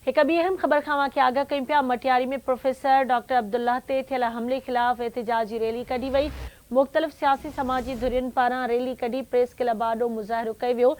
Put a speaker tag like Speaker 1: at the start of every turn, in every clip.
Speaker 1: هڪ ٻي اهم خبر کان اوهان کي آگاهه ڪيون پيا، مٽياري ۾ پروفيسر ڊاڪٽر عبدالله تي ٿيل حملي خلاف احتجاجي ريلي ڪڍي وئي، مختلف سياسي سماجي ڌرين پاران ريلي ڪڍي پريس ڪلب آڏو مظاهرو ڪيو ويو،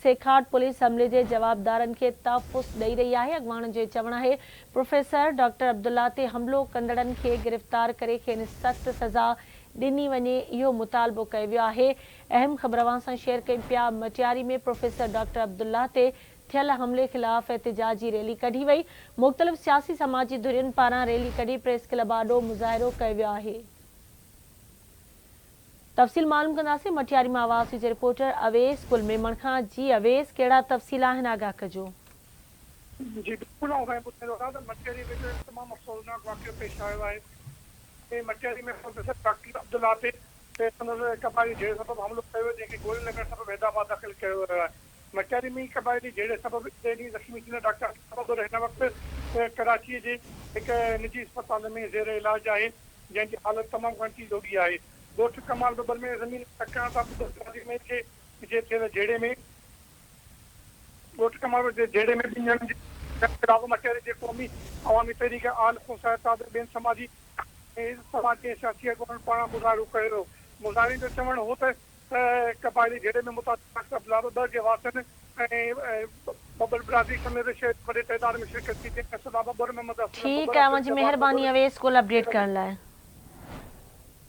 Speaker 1: سيکاٽ پوليس حملي جي جوابدارن کي تحفظ ڏئي رهي آهي، اڳواڻن جو چوڻ آهي پروفيسر ڊاڪٽر عبدالله تي حملو ڪندڙن کي گرفتار ڪري کين سخت سزا ڏني وڃي اهو مطالبو ڪيو ويو آهي، اهم خبر اوهان سان شيئر ڪيون پيا، مٽياري ۾ پروفيسر ڊاڪٽر عبدالله تي ٿيل حملي خلاف احتجاجي ريلي ڪڍي وئي، مختلف سياسي سماجي ڌرين پاران ريلي ڪڍي پريس ڪلب آڏو مظاهرو ڪيو ويو آهي. تفصيل معلوم ڪنداسين مٽياري مان آواز جي رپورٽر اويس گل ميمڻ کان، جي اويس ڪهڙا تفصيل آهن آگاهه ڪجو.
Speaker 2: جي بلڪل آئون سائين ٻڌائيندو هلان ته مٽياري ۾ هڪ تمام افسوسناڪ واقعو پيش آيو آهي ۽ مٽياري ۾ پروفيسر ڊاڪٽر عبدالله تي سندس قبائلي جهيڙي سبب حملو ڪيو ويو جنهن کي گولين لڳڻ سبب حيدرآباد داخل ڪيو ويو آهي. مٽياري ۾ قبائلي جهيڙي سبب ايندي ڏينهن زخمي ٿيندڙ ڊاڪٽر عبدالله ٻٻر هن وقت ڪراچيء جي هڪ نجي اسپتال ۾ زير علاج آهي، جنهن جي حالت تمام ڳڻتي جوڳي آهي. ڳوٺ ڪمال ٻٻر ۾ زمين تڪرار تان ٻٻر برادري ۾ کي جي ٿيل جهيڙي ۾ ڳوٺ ڪمال ٻٻر جي جهيڙي ۾ ٻن ڄڻن جي خلاف مٽياري جي قومي عوامي تحريڪ، آل کوسا اتحاد ۽ ٻين سماجي سماجي ۽ سياسي اڳواڻن پاران مظاهرو ڪيو ويو. مظاهرين جو چوڻ هو ته قبائلي جهيڙي ۾ متاثر ڊاڪٽر عبدالله ٻٻر جي وارثن ۽ ٻٻر برادري سميت شهرين وڏي تعداد ۾ شرڪت ڪئي جنهن ۾ اسدالله ٻٻر، محمد اسلم
Speaker 1: ٺيڪ
Speaker 2: ٻٻر،
Speaker 1: آهي اوهان جي
Speaker 2: عبدالجبار
Speaker 1: مهرباني
Speaker 2: ٻٻر
Speaker 1: اويس گل اپڊيٽ ڪرڻ لاء.